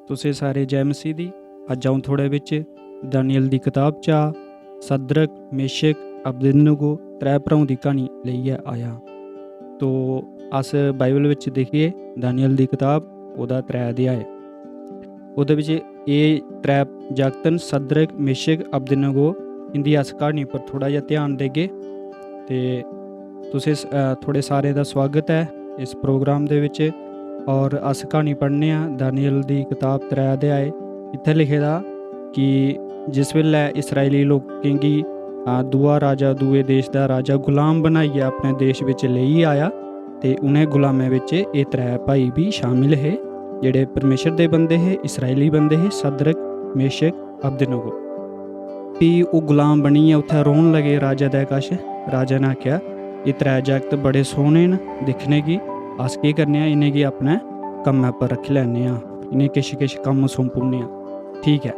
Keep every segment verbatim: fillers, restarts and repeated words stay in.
तुसें सारे जय मसीह दी। अज्ज अ'ऊं थुआढ़े बिच दानियल दी कताब चा सद्रक, मेशक, अबदिनगो त्रै भ्राऊं दी क्हानी लेइयै आया। तो अस बाइबल बिच दिखगे, दानियल दी कताब, ओह्दा त्रै अध्याय। ओह्दे बिच एह् त्रै जागत न, सद्रक, मेशक, अबदिनगो। इं'दी अस क्हानी पर थोह्ड़ा जेहा ध्यान देगे। ते तुसें स-, अ, थुआढ़े सारें दा स्वागत ऐ इस प्रोग्राम दे बिच। और अस क्हानी पढ़ने आं, दानियल दी कताब, त्रै अध्याय। इत्थै लिखे दा कि जिस बेल्लै इस्राएली लोकें गी, अ, दूआ राजा, दूए देश दा राजा गुलाम बनाइयै अपने देश बिच लेई आया, ते उ'नें गुलामें बिच एह् त्रै भाई बी शामिल हे, जेह्ड़े परमेश्वर दे बंदे हे, इस्राएली बंदे हे, सद्रक, मेशक, अबदिनगो। फ्ही ओह् गुलाम बनियै उत्थै रौह्न लगे राजा दे कश। राजा ने आखेआ, "एह् त्रै जागत बड़े सोह्ने न दिक्खने गी, अस केह् करने आं, इ'नेंगी अपने कम्मै पर रक्खी लैन्ने आं, इ'नें किश किश कम्म सौंपी ओड़ने आं।" ठीक ऐ,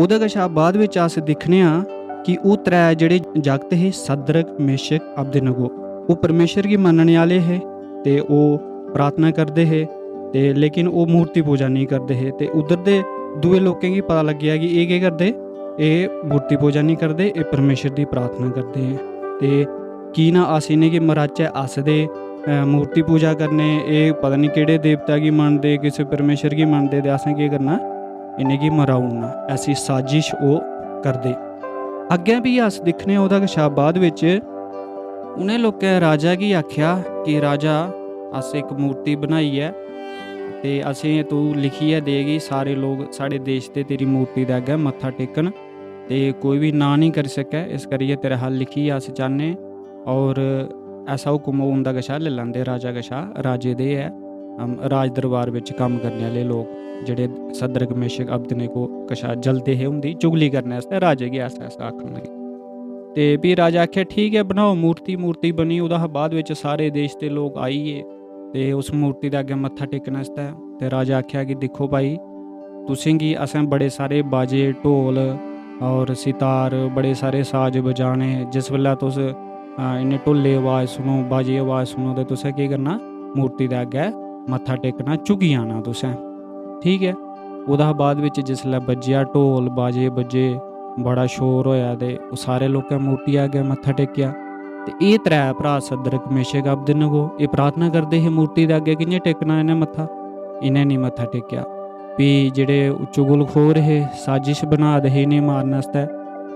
ओह्दे कशा बाद बिच अस दिक्खने आं कि ओह् त्रै जेह्ड़े जागत हे, सद्रक, मेशक, अबदिनगो, ओह् परमेश्वर गी मन्नने आह्ले हे ते ओह् प्रार्थना करदे हे, ते लेकिन ओह् मूर्ति पूजा नेईं करदे हे। ते उद्धर दे दूए लोकें गी पता लग्गेआ कि एह् केह् करदे, एह् मूर्ति पूजा नेईं करदे, एह् परमेश्वर दी प्रार्थना करदे हे। ते की ना अस इ'नेंगी मराचै, अस ते, अ, मूर्ति पूजा करने, एह् पता निं केह्ड़े देवता गी मनदे, किस परमेश्वर गी मनदे, ते असें केह् करना, इ'नेंगी मराई ओड़ना। ऐसी साजिश ओह् करदे। अग्गें भी अस दिक्खने आं, ओह्दे कशा बाद बिच उ'नें लोकें राजा गी आखेआ कि राजा, अस इक मूर्ति बनाइयै ते असें तू लिखियै दे कि सारे लोक साढ़े देश दे तेरी मूर्ति दे अग्गें मत्था टेकन, ते कोई बी ना निं करी सकै। इस करियै तेरे हा लिखियै अस चाह्न्ने। और ऐसा हुक्म ओह् उं'दे कशा लेई लैंदे, राजा कशा, राजे दे ऐ, अम, राज दरबार बिच कम्म करने आह्ले लोक जेह्ड़े सद्रक, मेशक, अबदिनगो कशा जलदे हे, उं'दी चुगली करने आस्तै राजे गी ऐसा ऐसा आखन लगे। ते फ्ही राजा आखेआ, "ठीक ऐ, बनाओ मूर्ति।" मूर्ति बनी। ओह्दा हा बाद बिच सारे देश दे लोक आई गे ते उस मूर्ति दे अग्गें मत्था टेकने आस्तै। ते राजा आखेआ कि दिक्खो भाई, तुसेंगी असें बड़े सारे बाजे, ढोल और सितार, बड़े सारे साज बजाने। जिस बेल्लै तुस, अ, इ'नें ढोलें दी अवाज सुनो, बाजे दी अवाज सुनो, ते तुसें केह् करना? मूर्ति दे अग्गें मत्था टेकना, झुकी जाना तुसें। ठीक ऐ, ओह्दा हा बाद बिच जिसलै बज्जेआ ढोल, बाजे बज्जे, बड़ा शोर होएआ ते ओह् सारे लोकें मूर्ति अग्गें मत्था टेकेआ। ते एह् त्रै भ्राऽ, सद्रक, मेशक, अबदिनगो, एह् प्रार्थना करदे हे, मूर्ति दे अग्गें कि'यां टेकना इ'नें मत्था? इ'नें निं मत्था टेकेआ। फ्ही जेह्ड़े चुगलखोर हे, साजिश बना दे हे इ'नें मारने आस्तै,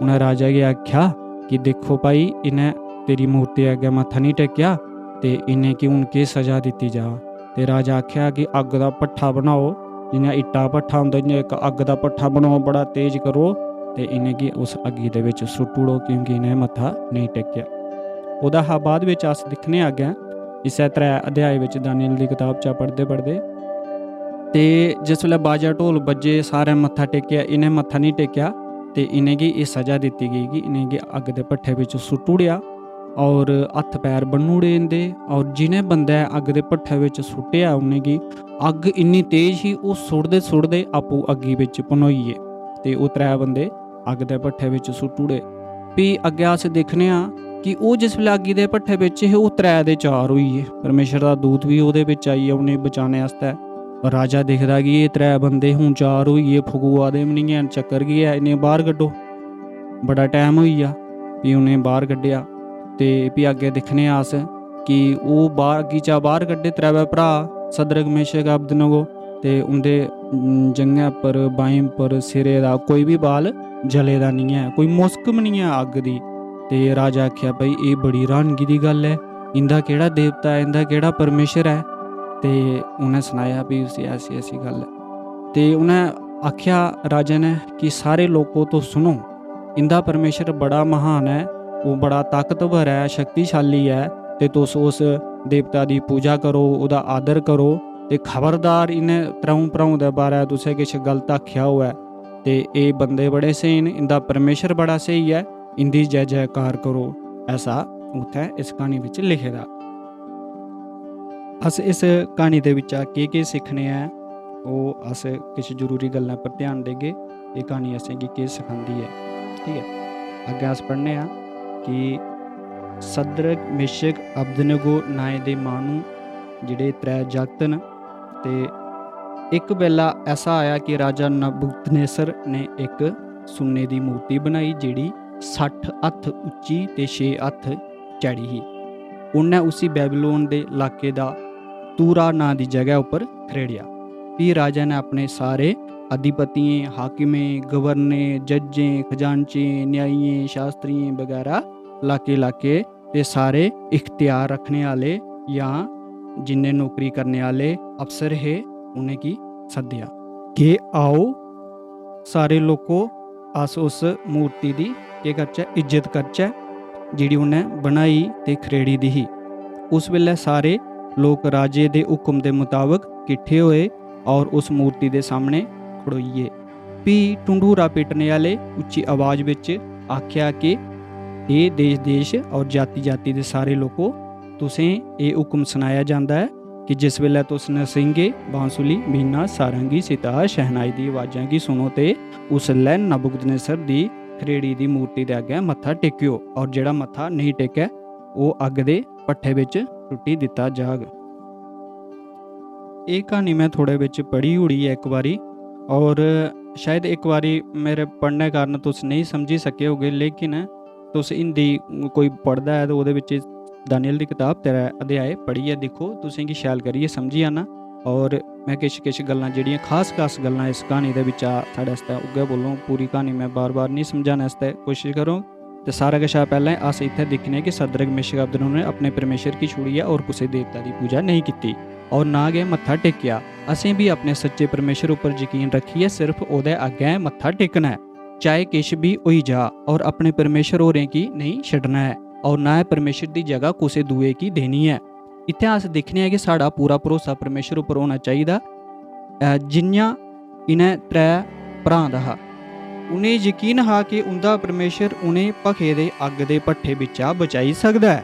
उ'नें राजा गी आखेआ कि दिक्खो भाई, इ'नें तेरी मूर्ति अग्गें मत्था निं टेकेआ ते इ'नेंगी हून केह् स'जा दित्ती जा। ते राजा आखेआ कि अग्ग दा भट्ठा बनाओ, जि'यां इट्टा भट्ठा होंदा, इ'यां इक अग्ग दा भट्ठा बनाओ, बड़ा तेज करो ते इ'नेंगी उस अग्गी दे बिच सुट्टी ओड़ो, क्योंकि इ'नें मत्था नेईं टेकेआ। ओह्दा हा बाद बिच अस दिक्खने आं अग्गें, इस्सै त्रै अध्याय बिच दानियल दी कताब चा पढ़दे पढ़दे, ते जिस बेल्लै बाजा ढोल बज्जे, सारें मत्था टेकेआ, इ'नें मत्था निं टेकेआ ते इ'नेंगी एह् स'जा दित्ती गेई कि इ'नेंगी अग्ग दे भट्ठे बिच सुट्टी ओड़ेआ और हत्थ पैर बन्नी ओड़े इं'दे। और जि'नें बंदै अग्ग दे भट्ठे बिच सुट्टेआ उ'नेंगी, अग्ग इन्नी तेज ही, ओह् सुट्टदे सुट्टदे आपूं अग्गी बिच भनोई गे ते ओह् त्रै बंदे अग्ग दे भट्ठे बिच सुट्टी ओड़े। फ्ही अग्गें अस दिक्खने आं कि ओह् जिस बेल्लै अग्गी दे भट्ठे बिच हे, ओह् त्रै दे चार होई गे। परमेश्वर दा दूत बी ओह्दे बिच आई गेआ उ'नेंगी बचाने आस्तै। राजा दिखदा कि एह् त्रै बंदे हून चार होई गे, फकूआ दे बी निं हैन, चक्कर केह् ऐ, इ'नेंगी बाह्र कड्ढो। बड़ा टैम होई गेआ। फ्ही उ'नेंगी बाह्र कड्ढेआ ते फ्ही अग्गें दिक्खने आं अस कि ओह् बाह्र, अग्गी चा बाह्र कड्ढे त्रैवै भ्राऽ, सद्रक, मेशक, अबदनगो, ते उं'दे, उम, जंघें पर, बाहीं पर, सिरै दा कोई बी बाल जले दा निं ऐ, कोई मुस्क बी निं ऐ अग्ग दी। ते राजा आखेआ, "भाई, एह् बड़ी र्हानगी दी गल्ल ऐ, इं'दा केह्ड़ा देवता ऐ, इं'दा केह्ड़ा परमेश्वर ऐ?" ते उ'नें सनाया फ्ही उसी ऐसी-ऐसी गल्ल। ते उ'नें आखेआ राजा ने कि, "सारे लोको, तुस सुनो, इं'दा परमेश्वर बड़ा म्हान ऐ, ओह् बड़ा ताकतवर ऐ, शक्तिशाली ऐ, ते तुस उस देवता दी पूजा करो, ओह्दा आदर करो, ते खबरदार इ'नें त्र'ऊं भ्राऊं दे बारै तुसें किश गलत आखेआ होऐ, ते एह् बंदे बड़े स्हेई न, इं'दा परमेश्वर बड़ा स्हेई ऐ, इं'दी जय जयकार करो।" ऐसा उत्थै इस क्हानी बिच लिखे दा। अस इस क्हानी दे बिच्चा केह् केह् सिक्खने आं, ओह् अस किश जरूरी गल्लें पर ध्यान देगे। एह् क्हानी असेंगी केह् सखांदी ऐ, ठीक ऐ? अग्गें अस पढ़ने आं कि सद्रक, मेशक, अबदनगो नांऽ दे माह्नू, जेह्ड़े त्रै जागत न, ते इक बेला ऐसा आया कि राजा नबूकदनेस्सर ने इक सुन्ने दी मूर्ति बनाई, जेह्ड़ी सट्ठ हत्थ उच्ची ते छे हत्थ चैड़ी ही। उन्नै उसी बेबीलोन दे लाके दा तूरा नांऽ दी जगह उप्पर खरेड़ेआ। फ्ही राजा ने अपने सारे अधिपतियें, हाकिमें, गवर्नरें, जजें, खजांचियें, न्यायियें, शास्त्रियें बगैरा लाके-लाके ते सारे इख्तियार रक्खने आह्ले जां जिन्ने नौकरी करने आह्ले अफसर हे, उ'नेंगी सद्देआ कि आओ सारे लोको, अस उस मूर्ति दी केह् करचै, इज्जत करचै, जेह्ड़ी उ'न्नै बनाई ते खरेड़ी दी ही। उस बेल्लै सारे लोक राजे दे हुक्म दे मताबक किट्ठे होए और उस मूर्ति दे सामने खड़ोई गे। फ्ही ढुंढूरा पीटने आह्ले उच्ची अवाज बिच आखेआ कि हे देश-देश और जाति-जाति दे सारे लोको, तुसें एह् हुक्म सनाया जांदा ऐ कि जिस बेल्लै तुस नरसिंगे, बांसुली, बीना, सारंगी, सितार, शहनाई दी अवाजां गी सुनो ते उसलै नबूकदनेस्सर दी खरेड़ी दी मूर्ति दे अग्गें मत्था टेकेओ, और जेह्ड़ा मत्था नेईं टेकै, ओह् अग्ग दे भट्ठे बिच सुट्टी दित्ता जाग। एह् क्हानी में थोह्ड़े बिच पढ़ी ओड़ी ऐ इक बारी, और शायद इक बारी मेरे पढ़ने कारण तुस नेईं समझी सके होगे, लेकिन तुस हिंदी कोई पढ़दा ऐ ते ओह्दे बिच दानियल दी कताब त्रै अध्याय पढ़ियै दिक्खो, तुसेंगी शैल करियै समझी जाना। और में किश किश गल्लां, जेह्ड़ियां खास खास गल्लां इस क्हानी दे बिच्चा साढ़े आस्तै उ'ऐ बोलूं, पूरी क्हानी में बार बार निं समझाने आस्तै कोशश करूं। ते सारें कशा पैह्लें अस इत्थै दिक्खने कि सद्रक, मेशक, अब्दनगो ने अपने परमेश्वर गी छुड़ियै होर कुसै देवता दी पूजा नेईं कीती और ना गै मत्था टेकेआ। असें बी अपने सच्चे परमेश्वर उप्पर यकीन रक्खियै सिर्फ ओह्दे अग्गें मत्था टेकना ऐ, चाहे किश बी होई जा, और अपने परमेश्वर होरें गी नेईं छड्डना ऐ और ना गै परमेश्वर दी जगह कुसै दुए गी देनी ऐ। इत्थै अस दिक्खने आं कि साढ़ा पूरा भरोसा परमेश्वर उप्पर होना चाहिदा। अ, जि'यां इ'नें त्रै भ्राएं दा हा, उ'नें यकीन हा कि उं'दा परमेश्वर उ'नें भखे दे अग्ग दे भट्ठे बिच्चा बचाई सकदा ऐ।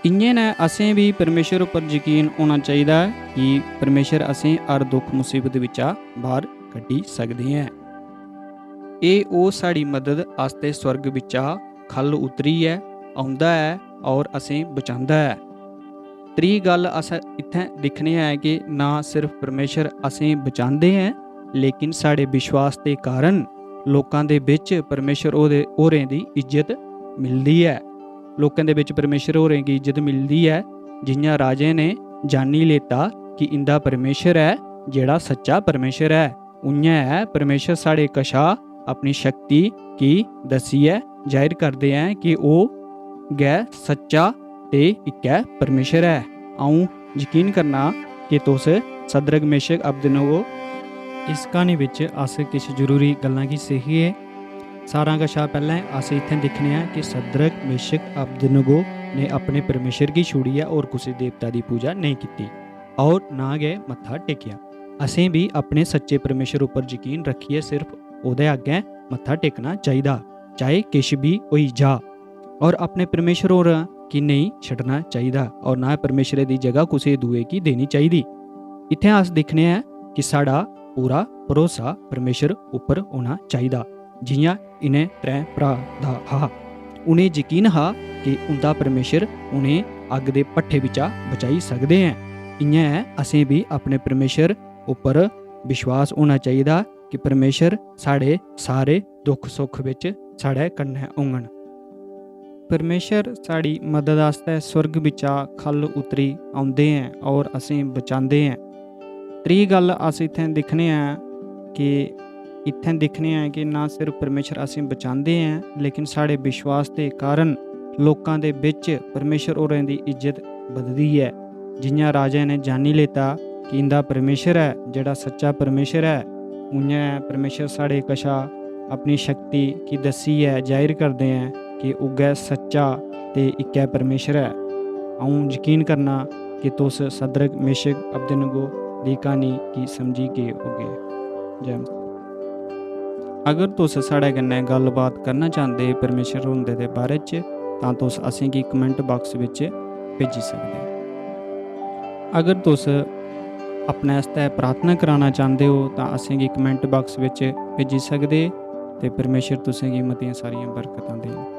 इ'यां नै असें बी परमेश्वर उप्पर यकीन होना चाहिदा ऐ कि परमेश्वर असें हर दुख मुसीबत बिच्चा बाह्र कड्ढी सकदे ऐ। एह् ओह् साढ़ी मदद आस्तै स्वर्ग बिच्चा ख'ल्ल उतरियै औंदा ऐ और असें बचांदा ऐ। त्री गल्ल अस इत्थें दिक्खने आं कि ना सिर्फ परमेश्वर असें बचांदे ऐ, लेकिन साढ़े विश्वास दे कारण लोकां दे बिच परमेश्वर ओह्दे, होरें दी इज्जत मिलदी ऐ। लोकें दे बिच परमेश्वर होरें गी इज्जत मिलदी ऐ, जि'यां राजे ने जानी लेता कि इंदा परमेश्वर ऐ जेह्ड़ा सच्चा परमेश्वर ऐ। उ'यां ऐ परमेश्वर साढ़े कशा अपनी शक्ति गी दस्सियै जाहिर करदे ऐ कि ओह् गै सच्चा ते इक्कै परमेश्वर ऐ। अ'ऊं यकीन करना कि तुस सद्रक, मेशक, अब्दनगो, इस क्हानी बिच अस किश जरूरी गल्लां गी सिखगे। सारां कशा पैह्लें अस इत्थें दिक्खने आं कि सद्रक, मेशक, अब्दनगो ने अपने परमेश्वर गी छुड़ियै होर कुसै देवता दी पूजा नेईं कीती और ना गै मत्था टेकेआ। असें बी अपने सच्चे परमेश्वर उप्पर यकीन रक्खियै सिर्फ ओह्दे अग्गें मत्था टेकना चाहिदा, चाहे किश बी होई जा। और अपने परमेश्वर होर गी नेईं छड्डना चाहिदा और ना परमेश्वरै दी जगह कुसै दुए गी देनी चाहिदी। इत्थें अस दिक्खने आं कि साढ़ा पूरा भरोसा परमेश्वर उप्पर होना चाहिदा, जि'यां इ'नें त्रैं भ्राऽ दा हा। उ'नें यकीन हा कि उं'दा परमेश्वर उ'नें अग्ग दे भट्ठे बिच्चा बचाई सकदे ऐ। इ'यां ऐ असें बी अपने परमेश्वर उप्पर विश्वास होना चाहिदा कि परमेश्वर साढ़े सारे दुख सुख बिच साढ़े कन्नै होङन। परमेश्वर साढ़ी मदद आस्तै स्वर्ग बिच्चा ख'ल्ल उतरी औंदे ऐ और असें बचांदे ऐ। त्री गल्ल अस इत्थें दिक्खने आं कि इत्थें दिक्खने आं कि ना सिर्फ परमेश्वर असें बचांदे ऐ, लेकिन साढ़े विश्वास दे कारण लोकां दे बिच परमेश्वर होरें दी इज्जत बधदी ऐ। जि'यां राजे ने जानी लेता कि इंदा परमेश्वर ऐ जेह्ड़ा सच्चा परमेश्वर ऐ, उ'यां गै परमेश्वर साढ़े कशा अपनी शक्ति गी दस्सियै जाहिर करदे ऐ कि उ'ऐ सच्चा ते इक्कै परमेश्वर ऐ। अ'ऊं यकीन करना कि तुस सद्रक, मेशक, अब्दनगो दी क्हानी गी समझी गे होगे। जै मसीह। अगर तुस साढ़े कन्नै गल्लबात करना चांह्दे परमेश्वर हुंदे दे बारे च, तां तुस असेंगी कमेंट बाक्स बिच भेजी सकदे। अगर तुस अपने आस्तै प्रार्थना कराना चांह्दे ओ, तां असेंगी कमेंट बाक्स बिच भेजी सकदे, ते परमेश्वर तुसेंगी मतियां सारियां बरकतां देन।